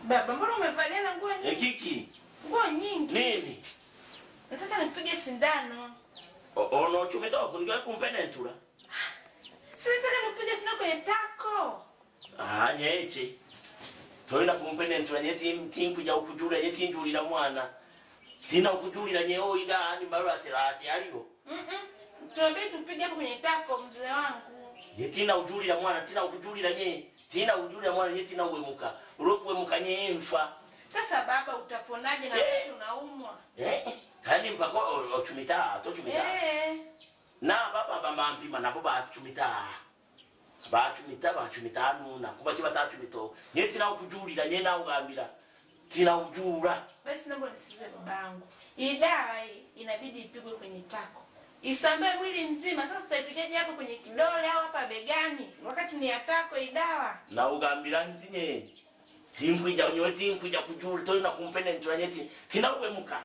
Baba, mbona umevalia na nguo nyingi? Ekiki. Nguo nyingi. Nini? Nataka nipige sindano. Ono chumita kunigwa kumpenentura. Si nataka nipige sindano kwenye tako. Ah, nyeche. Toina kumpenentura nyeti tinkuja ukujula nyeti njulira mwana. Tina ukujulira nyeo iga ani marura terati aliyo. Tuambie tupige hapo kwenye tako mzee wangu. Yetina ujulira mwana, tina ukujulira nye. Tina ujulira mwana nye tina uwemuka. Ulokuwemuka nye mfa. Sasa baba utaponaje na Je. mtu unaumwa? Eh, kandi mpaka ochumita, tochumita. Eh. Na baba bamampima nabo bachumita. Bachumita bachumita nuna kuba kiba tachumito. Nye tina ukujulira nye na ugambira. Tina ujura. Basi naomba nisikize babangu. Hii dawa hii inabidi ipigwe kwenye tako. Isambae mwili mzima. Sasa tutaipigaje hapo kwenye kidole au hapa begani? Wakati ni ya tako hii dawa. Na ugambira nti nye. Tinkwija nyowe tinkwija kujula toina kumpenentura nye tina uwemuka.